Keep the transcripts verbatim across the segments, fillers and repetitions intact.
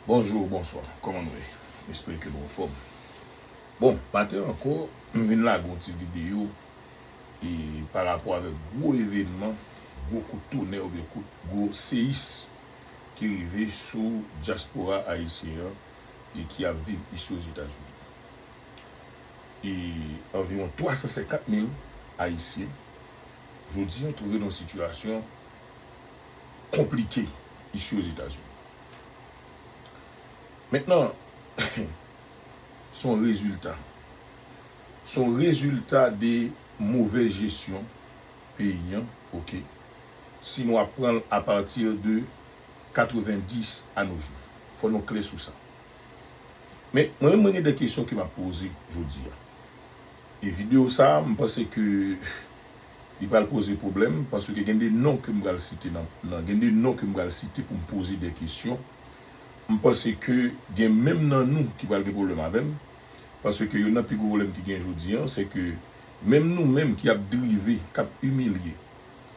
Bonjou, bonswa, kòman nou ye? M espere ke nou anfòm. Bon, maten ankò, m vin lage yon ti videyo e pa rapò avèk gwo evènman, gwo kout tonè oubyen kout gwo seyis ki rive sou dyaspora ayisyen an e ki ap viv isi Ozetazini. E anviwon twa san senkant mil ayisyen jodi an twouve nan yon sitiyasyon konplike isi Ozetazini. Mentnan, se yon rezilta. Se yon rezilta de movèz jesyon peyi an, oke. Si nou ap pran l apati de katrevendis a nos jours. Fò nou klè sou sa. Men, mwen menm, mwen gen de kesyon ke m ap poze jodi a. E videyo sa a, m panse ke li pral poze pwoblèm, paske gen de non ke m pral site nan, nan, gen de non ke m pral site pou m poze de kesyon. M panse ke gen menm nan nou ki pral gen pwoblèm avè m, paske youn nan pi gwo pwoblèm ki gen jodi an, se ke menm nou menm ki ap drive, k ap imilye,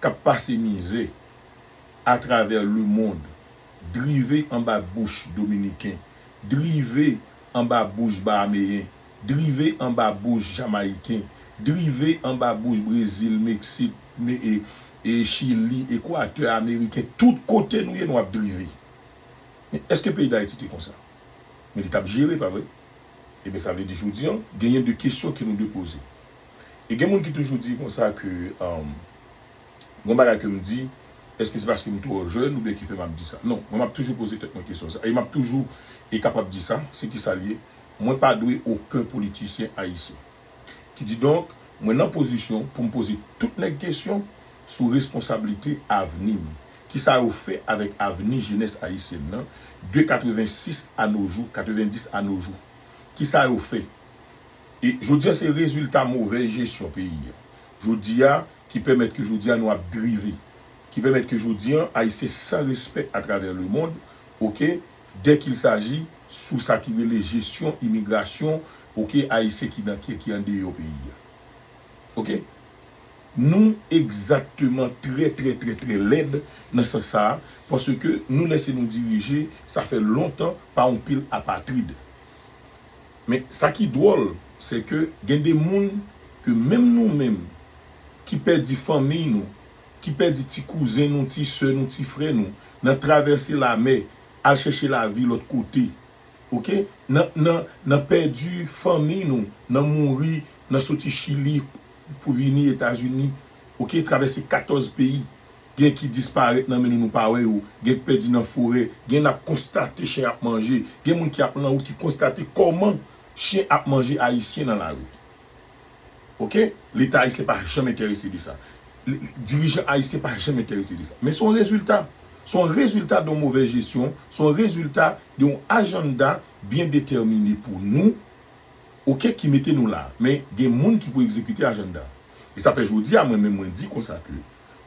k ap pase mizè, atravè lemonn, drive anba bouch Dominiken, drive anba bouch Bahameyen, drive anba bouch Jamayiken, drive anba bouch Brezil, Meksik, me, e, e Chili, Ekwatè, Ameriken, tout kote nou ye, nou ap drive. Men èske peyi Dayiti te konsa? Men li t ap jere, pa vre? Ebyen, sa vle di jodi an, genyen de kesyon ke nou dwe poze. E gen moun ki toujou di konsa ke, um, gon bagay ke m di, èske se paske m twò jèn oubyen ki fè m ap di sa? Non, mwen m ap toujou poze tèt mwen kesyon sa. E m ap toujou e kapab di sa, se ki sa l ye, mwen pa dwe okenn politisyen ayisyen. Kididonk, mwen nan pozisyon pou m poze tout nèg kesyon sou responsablite avni m. Kisa yo fè avèk avni jenès ayisyèn nan de katrevensis a nos jours, katrevendis a nos jours? Kisa yo fè? E jodi a se rezilta movèz jesyon peyi a. Jodi a ki pèmèt ke jodi a nou ap drive, ki pèmèt ke jodi a Ayisyen san respè atravè lemonn, oke, dè kil saji sou sa ki rele jesyon imigrasyon, oke, Ayisyen ki nan, ki, ki andeyò peyi a. Oke? Nou egzakteman trè, trè, trè, trè lèd nan sans sa a, paske nou lèse nou dirije, sa fè lontan pa yon pil apatrid. Men sa ki dwòl, se ke gen de moun ke menm nou menm ki pèdi fanmi nou, ki pèdi ti kouzen nou, ti sè nou, ti frè nou, nan travèse lamè, al chèche lavi lòt kote, oke? Nan, nan, nan pèdi fanmi nou, nan mouri, nan soti Chili pou vini Etazini, oke? Travèse katòz peyi. Gen ki disparèt nan men nou, nou pa wè yo. Gen ki pèdi nan forè. Gen n ap konstate chen ap manje. Gen moun ki ap nan wout ki konstate kòman chen ap manje Ayisyen nan lari. Oke? Leta ayisyen pa janm enterese de sa. L-, dirijan ayisyen pa janm enterese de sa. Men se yon rezilta. Se yon rezilta de yon movèz jesyon. Se yon rezilta de yon ajanda byen detèmine pou nou. Oke, ki mete nou la. Men gen moun ki pou egzekite ajanda. E sa fè jodi a, mwen menm, mwen di konsa ke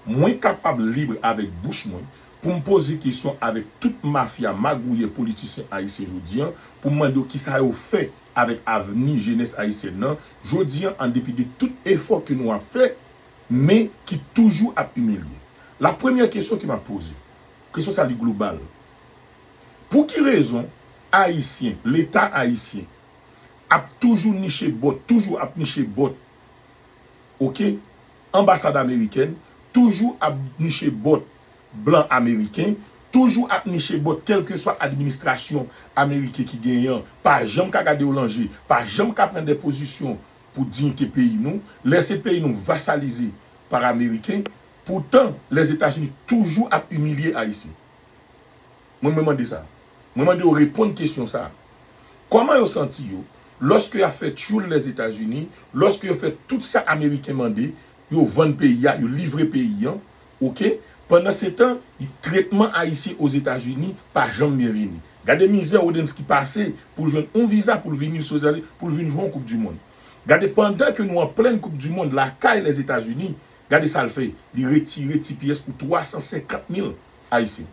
mwen kapab lib avèk bouch mwen pou m poze kesyon avèk tout mafya, magouyè, politisyen ayisyen jodi a, pou m mande yo kisa yo fè avèk avni jenès ayisyèn nan, jodi a, an depi de tout efò ke nou ap fè, men ki toujou ap imilye. La premyè kesyon ke m ap poze, kesyon sa li global. Pou ki rezon Ayisyen, Leta ayisyen, ap toujou niche bòt, toujou ap niche bòt, oke, anbasad amerikèn, toujou ap niche bòt blan ameriken, toujou ap niche bòt kèlkeswa administrasyon ameriken ki genyen an, pa janm ka gade yo nan je, pa janm ka pran de pozisyon pou diyite peyi nou, lèse peyi nou vasalize pa ameriken, poutan Lèzetazini toujou ap imilye Ayisyen. Mwen, mwen mande sa. Mwen mande yo reponn kesyon sa. Kòman yo santi yo lòske y ap fè tchoul Lèzetazini, lòske yo fè tout sa Ameriken mande, yo vann peyi a, yo livre peyi an, oke? Pandansetan, tretman Ayisyen Ozetazini pa janm byenvini. Gade mizè Rodensky pase pou l jwenn yon viza pou l vini sou Ozetazini, pou l vin jwe yon Koup di Mond. Gade pandan ke nou an plenn Koup di Mond lakay Lèzetazini, gade sa l fè, li retire T P S pou twa san senkant mil Ayisyen.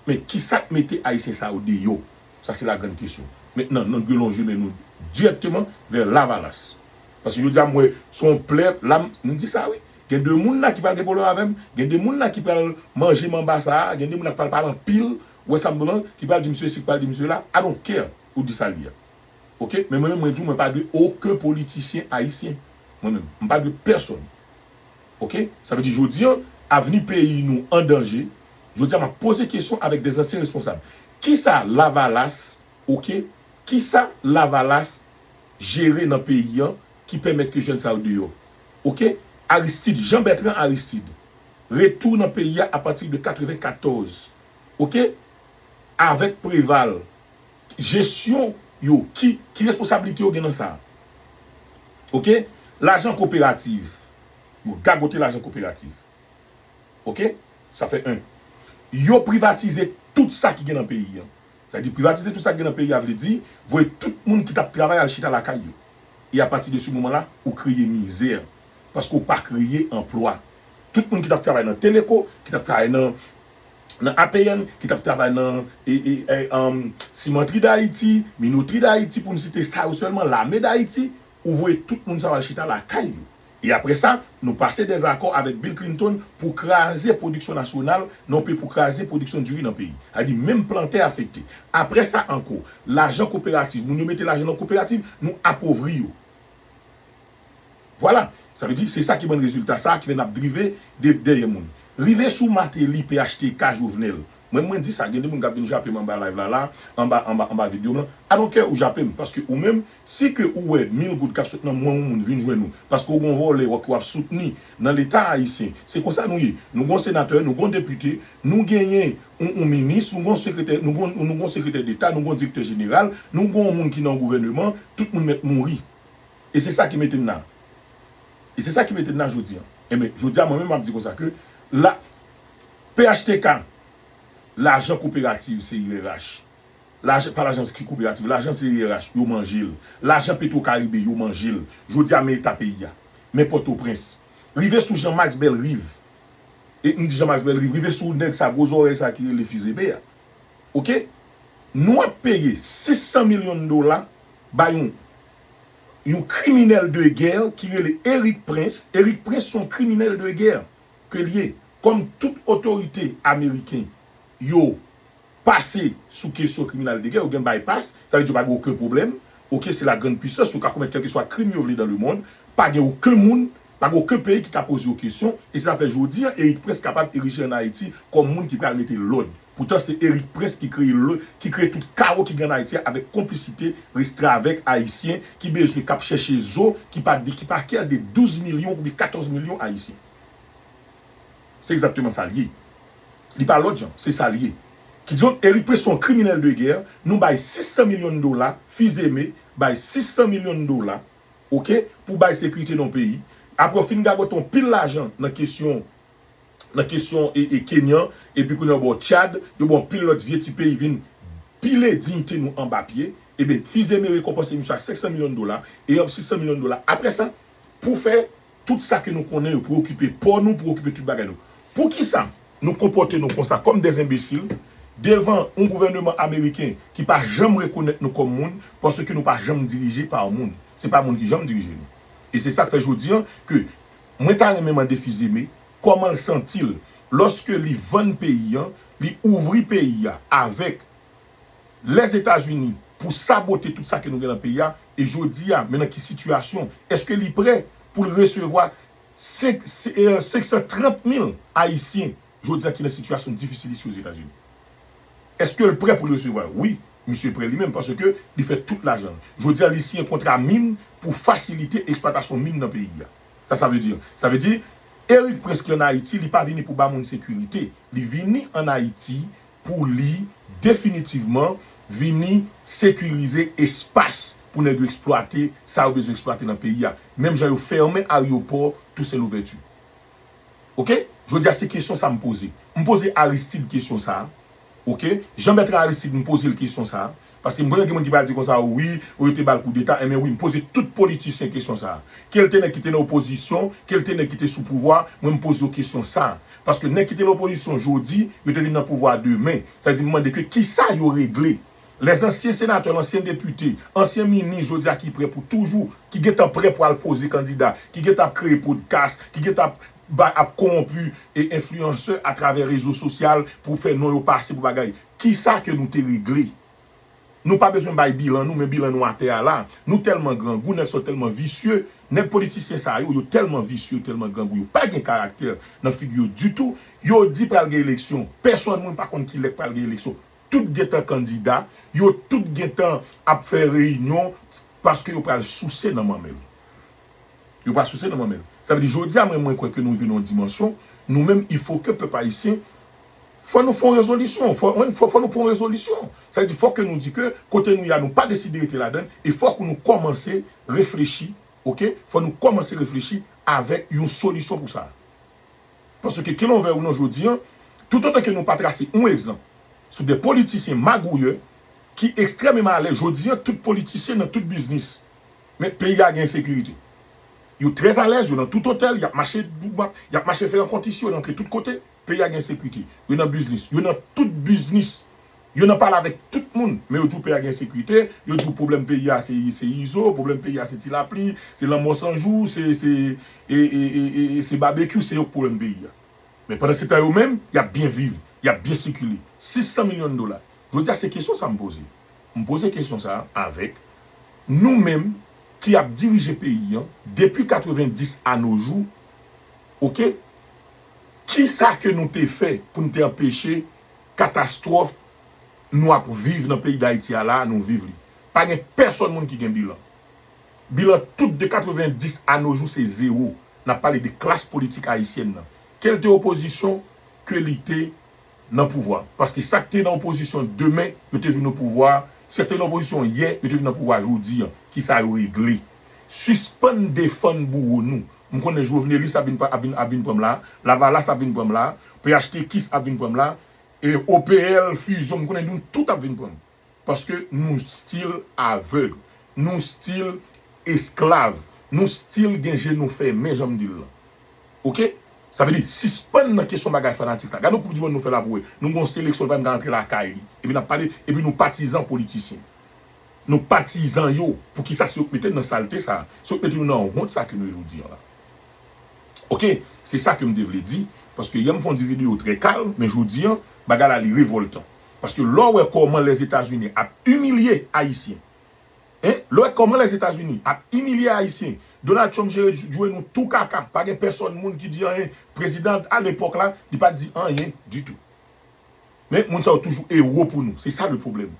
Men kisa k mete Ayisyen sa yo deyò? Sa se la grande question. Mentnan, nou dwe lonje men nou dirèkteman vè Lavalas. Paske jodi a, m wè, se yon plè, la, m, m di sa wi. Gen de moun la ki pral gen pwoblèm avè m, gen de moun la ki pral manje m anba sa a, gen de moun la ki pral pale anpil, Ou wè sa m di w lan, ki pral di misye si, ki pral di misye la, I don't care ou di sa l ye a. Oke? Men mwen menm, mwen di w, mwen pa dwe okenn politisyen ayisyen. Mwen menm, m pa dwe pèsonn. Oke? Sa vle di, jodi an, avni peyi nou an danje. Jodi a, m ap poze kesyon avèk de zansyen responsab. Kisa Lavalas, oke? Kisa Lavalas jere nan peyi an ki pèmèt ke jèn sa yo deyò? Oke? Aristide, Jean Bertrand Aristide, retou nan peyi a apati de katrevenkatòz. Oke? Avèk Preval, jesyon yo, ki, ki responsablite yo gen nan sa a? Oke? Lajan koperativ. Yo gagote lajan koperativ. Oke? Sa fè en. Yo privatize tout sa ki gen nan peyi an. Sa di privatize tout sa ki gen nan peyi a vle di, voye tout moun ki t ap travay al chita lakay yo. E apati de se moman la, ou kreye mizè. Paske ou pa kreye anplwa. Tout moun ki t ap travay nan Teleco, ki t ap travay nan, nan A P N, ki t ap travay nan e, e, e, um, Simantri Dayiti, Minotri Dayiti, pou n site sa yo sèlman, Lame Dayiti, ou voye tout moun sa yo al chita lakay yo. E apre sa, nou pase dèzakò avèk Bill Clinton pou kraze pwodiksyon nasyonal nan peyi, pou kraze pwodiksyon diri nan peyi. Sa di menm plantè afekte. Apre sa ankò, lajan koperativ, moun yo mete lajan nan koperativ, nou apovri yo. Vwala. Sa vle di, se sa ki ban n rezilta sa a ki fè n ap drive de, dèyè moun. Rive sou Martelly, P H T K, Jovenel. Mwen, mwen di sa, gen de moun k ap vin jape m anba live la, la, anba, anba, anba videyo m lan. I don't care ou jape m, paske ou menm, si ke ou wè mil goud k ap sot nan men yon moun vin jwenn ou, paske ou gon vòlè w ap, w ap soutni nan Leta ayisyen, se konsa nou ye. Nou gon senatè, nou gon depite, nou genyen yon, yon minis, nou gon sekretè, nou gon, nou gon sekretè deta, nou gon direktè jeneral, nou gon moun ki nan gouvèneman, tout moun mèt mouri. E se sa ki mete n la. E se sa ki mete n la jodi a. Enben, jodi a, mwen menm, m ap di konsa ke la, P H T K, lajan koperativ C I R H. Lajan, pa lajan ki koperativ, lajan C I R H, yo manje l. Lajan Petro Caribe, yo manje l. Jodi a, men eta peyi a. Men Pòtoprens. Rive sou Jean Max Bellerive. E m di Jean Max Bellerive, rive sou nèg sa, gwo zòrèy sa ki rele Fils-Aimé a. Oke? Nou ap peye sis san milyon dola ba yon, yon kriminèl de gè ki rele Erik Prince. Erik Prince se yon kriminèl de gè ke l ye. Kòm tout otorite ameriken yo pase sou kesyon kriminèl de gè, yo gen bypass, sa vle di yo pa gen okenn pwoblèm. Oke, se la grande puissance, yo ka komèt kèlkeswa krim yo vle dans le monde, pa gen okenn moun, pa gen okenn peyi ki ka poze yo kesyon, e se sa fè jodi a, Erik Prince kapab erije ann Ayiti kòm moun ki pral mete lòd. Poutan se Erik Prince ki kreye lòd, ki kreye tout kawo ki gen ann Ayiti a avèk konplisite restavèk ayisyen ki bezwen, k ap chèche zo, ki pa, ki pa kè de douz milyon oubyen katòz milyon ayisyen. Se egzakteman sa l ye. Li pa lòt jan, se sa l ye. Kidonk, Erik Prince se yon kriminèl de gè, nou bay sis san milyon dola, Fils-Aimé bay sis san milyon dola, oke, pou bay sekirite nan yon peyi. Apre, w fin gagote yon pil lajan nan kesyon, nan kesyon e, e Kenyan, epi kounye a yo ba w Tchad, yo ba w yon pil lòt vye ti peyi vin pile diyite nou anba pye. Ebyen, Fils-Aimé rekonpanse misye a senk san milyon dola, e sis san milyon dola. Apre sa, pou fè tout sa ke nou konnen yo, pou okipe pò nou, pou okipe tout bagay nou. Poukisa nou konpòte nou konsa, kòm dè enbesil, devan yon gouvèneman ameriken ki pa janm rekonèt nou kòm moun, paske nou pa janm dirije pa yon moun. Se pa moun ki janm dirije nou. E se sa k fè jodi a ke mwen ta renmen mande Fils-Aimé kòman l santi l lòske li vann peyi a, li ouvri peyi a avèk Lèzetazini pou sabote tout sa ke nou gen nan peyi a, e jodi a, men nan ki sitiyasyon, èske li prè pou l resevwa senk, se, e, senk san trant mil Ayisyen jodi a ki nan sitiyasyon difisil isi Ozetazini? Èske l prè pou l resevwa? Wi, misye prè li menm, paske li fè tout lajan l. Jodi a, li siyen kontra min pou fasilite eksplwatasyon min nan peyi a. Sa, sa vle di? Sa vle di, Erik Prince ki ann Ayiti, li pa vini pou ba moun sekirite. Li vini ann Ayiti pou li definitivman vini sekirize espas pou nèg yo eksplwate sa yo bezwen eksplwate nan peyi a. Menm jan yo fèmen ayewopò Toussaint Louverture. Oke? Jodi a, se kesyon sa m poze. M poze Aristide kesyon sa a. Oke? Jean Bertrand Aristide, m poze l kesyon sa a. Paske m konnen gen moun ki pral di konsa, wi, yo te ba l koudeta. Enben wi, m poze tout politisyen kesyon sa a. Ke l te nèg ki te nan opozisyon, ke l te nèg ki te sou pouvwa, mwen m poze yo kesyon sa a. Paske nèg ki te nan opozisyon jodi, yo te vin nan pouvwa demen. Sa vle di m mande ke kisa yo regle? Lèzansyen senatè, lansyen depite, ansyen minis jodi a ki prè pou toujou, ki gentan prè pou al poze kandida, ki gentan ap kreye podcast, ki gentan ap ba ap kowonpi e enfliyansè atravè rezo sosyal pou fè non yo pase pou bagay. Kisa ke nou te regle? Nou pa bezwen bay bilan nou, men bilan nou atè a la. Nou tèlman grangou, nèg sa yo tèlman visye, nèg politisyen sa yo, yo tèlman visye, yo tèlman grangou, yo pa gen karaktè nan figi yo ditou. Yo di pral gen eleksyon. Pèsòn moun pa konn kilè k pral gen eleksyon. Tout gentan kandida, yo tout gentan ap fè reyinyon paske yo pral souse nan manmèl. Yo pral souse nan manmèl. Sa vle di, jodi a, mwen, mwen kwè ke nou rive nan yon dimansyon, nou menm, il faut que pèp ayisyen, fò nou fè yon rezolisyon, fò, fò, fò nou pran yon rezolisyon. Sa vle di, fò ke nou di ke kote nou ye a, nou pa deside rete ladan, e fò ke nou kòmanse reflechi, oke? Fò nou kòmanse reflechi avèk yon solisyon pou sa. Paske ke lè w vle ou non jodi an, toutotan ke nou pa trase yon egzanp sou de politisyen magouyè ki ekstrèmeman alèz, jodi an, tout politisyen nan tout biznis. Men peyi a gen ensekirite. Yo trè alèz, yo nan tout otèl, y ap mache, y ap mache fè rankont isi, yo rantre tout kote. Peyi a gen ensekirite. Yo nan biznis, yo nan tout biznis. Yo nan pale avèk tout moun, men yo di w peyi a gen ensekirite, yo di w pwoblèm peyi a se, se Izo, pwoblèm peyi a se Ti Lapli, se Lanmò San Jou, se, se, e, e, e, e, e se Babekyou, se yo k pwoblèm peyi a. Men pandan se tan yo menm, y ap byen viv, y ap byen sikile. Sis san milyon dola. Jodi a se kesyon sa m poze. M poze kesyon sa a avèk nou menm ki ap dirije peyi an depi katrevenndis a no jou, oke? Kisa ke nou te fè pou n te anpeche katastwòf nou ap viv nan peyi Dayiti a la a, nou viv li? Pa gen pèsòn moun ki gen bilan. Bilan tout de katrevenndis a no jou se zewo. N ap pale de klas politik ayisyèn nan. Ke l te opozisyon, ke li te nan pouvwa. Paske sa k te nan opozisyon demen, yo te vin nan pouvwa. Sa k te nan opozisyon yè, yo te vin nan pouvwa jodi an. Kisa yo regle? Sispann defann bouwo nou. M konnen Jovenelis ap vin, ap vin, ap vin pran m la. Lavalas ap vin pran m la. P H T X ap vin pran m la. E O P L, Fusion, m konnen nou tout ap vin pran m. Paske nou still avèg. Nou still esklav. Nou still gen je nou fèmen, jan m di l lan. Oke? Sa vle di, sispann nan kesyon bagay fanatik la. Gade yon koup di mond nou fè la pou wè. Nou gon seleksyon, nou pa menm ka antre lakay li. Epi n ap pale, epi nou patizan politisyen. Nou patizan yo. Poukisa se yo k mete n nan salte sa a? Se yo k mete nou nan wont sa ke nou ye jodi an la. Oke? Se sa ke m te vle di. Paske yè m fè yon ti videyo trè kalm, men jodi an, bagay la li revòltan. Paske lè w wè kòman Lèzetazini ap imilye Ayisyen, en, lè w wè kòman Lèzetazini ap imilye Ayisyen, Donald Trump jere, jwe nou tou kaka. Pa gen pèsòn moun ki di anyen. Prezidan alepòk la, li pa t di anyen ditou. Men moun sa yo toujou ewo pou nou. Se sa le pwoblèm.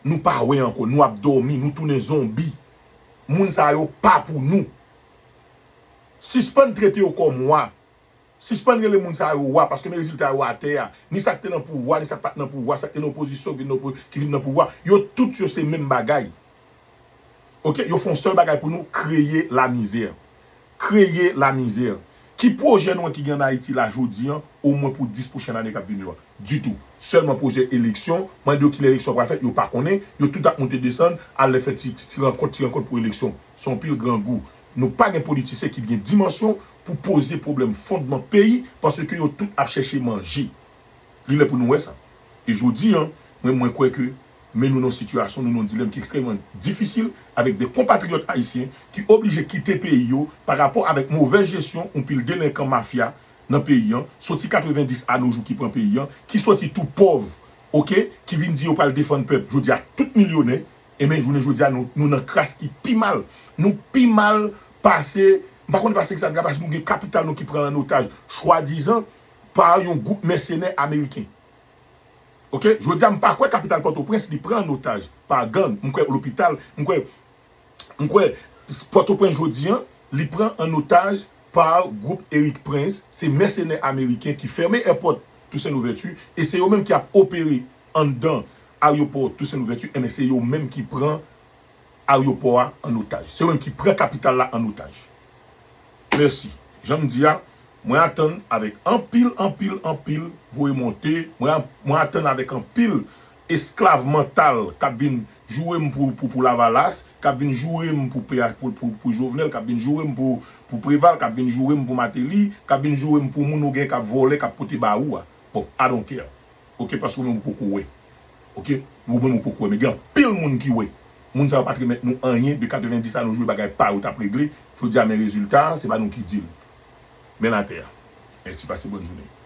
Nou pa wè ankò. Nou ap dòmi. Nou tounen zonbi. Moun sa yo pa pou nou. Sispann trete yo kòm wa. Sispann rele moun sa yo wa, paske men rezilta yo atè a. Ni sa k te nan pouvwa, ni sa k pa t nan pouvwa, sa k te nan opozisyon, ki vin nan opo-, ki vin nan pouvwa. Yo tout yo se menm bagay. Oke? Yo fè yon sèl bagay pou nou, kreye lamizè. Kreye lamizè. Ki pwojè nou ki gen ann Ayiti la jodi an, omwen pou dis pwochèn ane k ap vini yo a? Ditou. Sèlman pwojè eleksyon, mande yo kilè eleksyon pral fèt, yo pa konnen, yo tout ap monte desann, al fè ti, ti, ti rankont, ti rankont pou eleksyon. Se yon pil grangou. Nou pa gen politisyen ki gen dimansyon pou poze pwoblèm fondman peyi, paske yo tout ap chèche manje. Li lè pou nou wè sa. E jodi an, mwen, mwen kwè ke men nou nan yon sitiyasyon, nou nan yon dilèm ki ekstrèmman difisil, avèk de konpatriyòt ayisyen ki oblije kite peyi yo pa rapò avèk movèz jesyon yon pil delenkan mafya nan peyi an, soti katrevenndis a no jou ki pran peyi an, ki soti tou pòv, oke, ki vin di yo pral defann pèp, jodi a tout milyonè, enben, jounen jodi a, nou, nou nan kras ki pi mal. Nou pi mal pase, m pa konn pase ki sa, paske nou gen kapital nou ki pran an otaj, swadizan, pa yon gwoup mèsenè ameriken. Oke? Jodi a, m pa kwè kapital Pòtoprens li pran an otaj pa gang. M kwè lopital, m kwè, m kwè Pòtoprens jodi an, li pran an otaj pa gwoup Erik Prince, se mèsenè ameriken ki fèmen èpòt Toussaint Louverture, e se yo menm ki ap opere anndan ayewopò Toussaint Louverture, enben se yo menm ki pran ayewopò a an otaj. Se yo menm ki pran kapital la an otaj. Mèsi. Jan m di a, mwen atann avèk anpil, anpil, anpil voye monte. Mwen, mwen atann avèk anpil esklav mantal k ap vin joure m pou, pou, pou Lavalas, k ap vin joure m pou, pou, pou, pou Jovenel, k ap vin joure m pou, pou Preval, k ap vin joure m pou Martelly, k ap vin joure m pou moun ou gen k ap vòlè, k ap pote ba ou a. Bon, I don't care. Oke, paske ou menm ou poko wè. Oke? Ou menm ou poko wè. Men gen anpil moun ki wè. Moun sa yo pa t remèt nou anyen de katrevenndis a no jou, bagay pa yo t ap regle. Jodi a, men rezilta a, se pa nou ki di l. men latè a. Mèsi, pase bòn jounen.